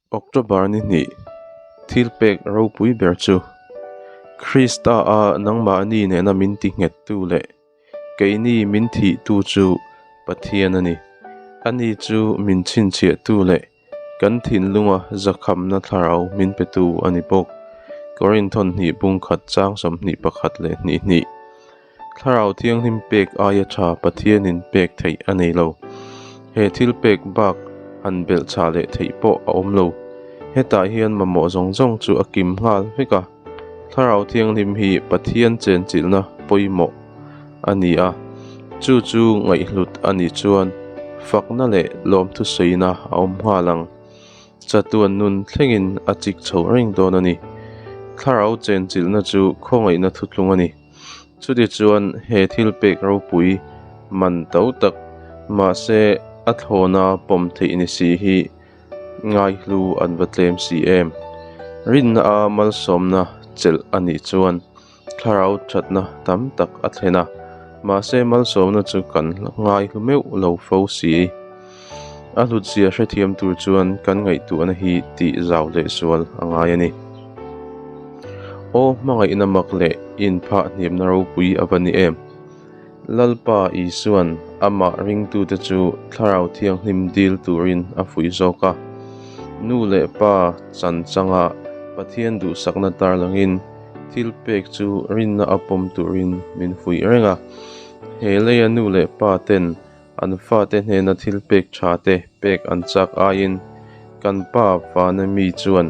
October ni hnih, thil pek ropui ber chu Krista a nangmahni nena min ti nghettu leh keini min thihtu chu Pathian a ni. Ani chu min chhinchhiahtu leh kan thinlunga zakhamna thlarau min petu a ni bawk. Korinthon hnih bungkhat chang 21 leh hnih hnih. Thlarau Thianghlim pek aia tha Pathianin pek theih a nei lo. He thil pek bak han belh chhah leh theih pawh a awm lo. Hetah hian mamawh zawng zawng chu a kim nghal vek a. Thlarau Thianghlim hi Pathian chenchilhna pawimawh a ni a, chu chu ngaihhlut a nih chuan fakna leh lawmthusawina a awm nghal ang. Chatuan nun thlengin a chik chho reng dawn a ni. Thlarau chenchilhna chu khawngaihna thutlung a ni. Chutichuan he thil pek ropui man to tak, mahse a thlawna pawm theih ni si hi ngaihlu an va tlem si em? Rinna a malsawmna chelh a nih chuan thlarau thatna tam tak a thlen a, mahse malsawmna chu kan ngaihlu meuh lo fo si. A hlutzia hrethiam tur chuan kan ngaihtuahna hi tih zau leh sual a ngai a ni. Aw hmangaihna mak leh inphah hniamna ropui a va ni em? Lalpa Isuan amah ringtute chu Thlarau Thianghlim dil turin a fuih zawk a. Nu leh pa chan changa Pathian duhsakna tarlangin thil pek chu rinna a pawm turin min fuih reng a. He leia nu leh pa ten An fate hnena thil pek tha te pek an chak aiin kan pa vana mi chuan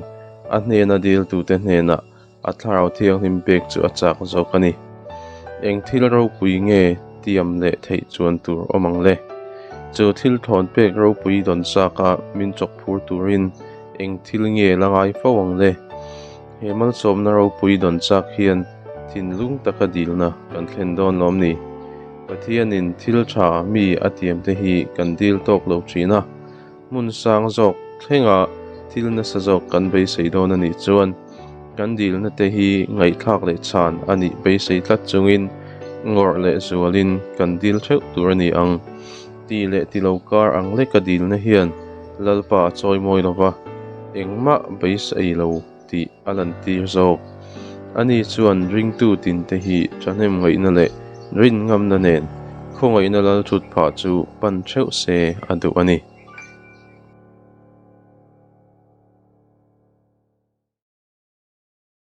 a hnena diltute hnenah a thlarau thianghlim pek chu a chak zawk a ni. Eng thil ropui nge tiam leh theih chuan tur awm ang le? Chu thil thawn pek ropui dawn chaka min chawk phur turin eng thil nge la ngai fo ang le? He malsawmna ropui dawn chak hian thinlung taka dilna kan thlen dawn lawm ni? Pathianin thil tha mi a tiamte hi kan dil tawk lo thin a, hmun sang zawk thlenga thil nasa zawk kan beisei dawn a nih chuan kan dilna te hi ngaihthlak leh chhan a nih beisei tlat chungin ngawrh leh zualin kan dil theuh tur a ni ang. Ti leh ti lo kar ang leka dilna hian Lalpa a chawi mawi lo va, engmah beisei lo tih a lantir zawk. Ani chuan ringtu tinte hi thahnem ngaihna leh rin ngamna nen khawngaihna lal thut phah chu pan theuh se a duh a ni.